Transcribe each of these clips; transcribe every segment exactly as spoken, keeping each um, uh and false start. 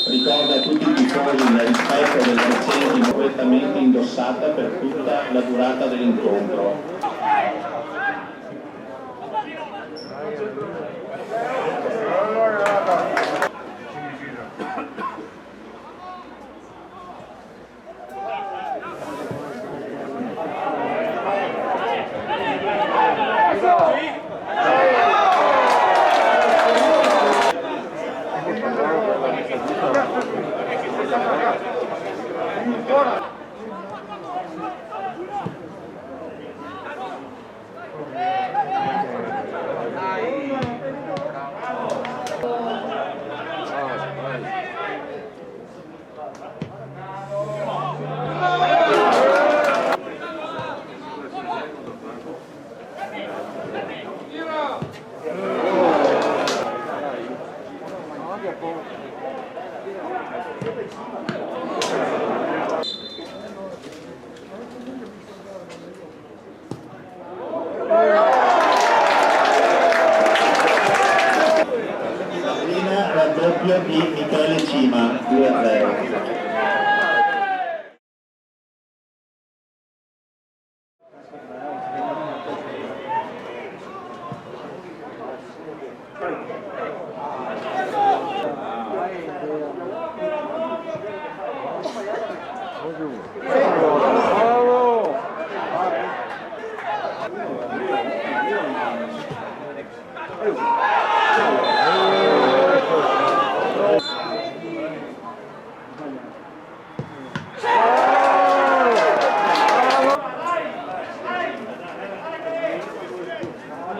Ricorda a tutti i tifosi il rispetto della licenza correttamente indossata per tutta la durata dell'incontro. Prima raddoppio di Michele Cima, due a zero.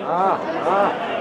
Ah, ah.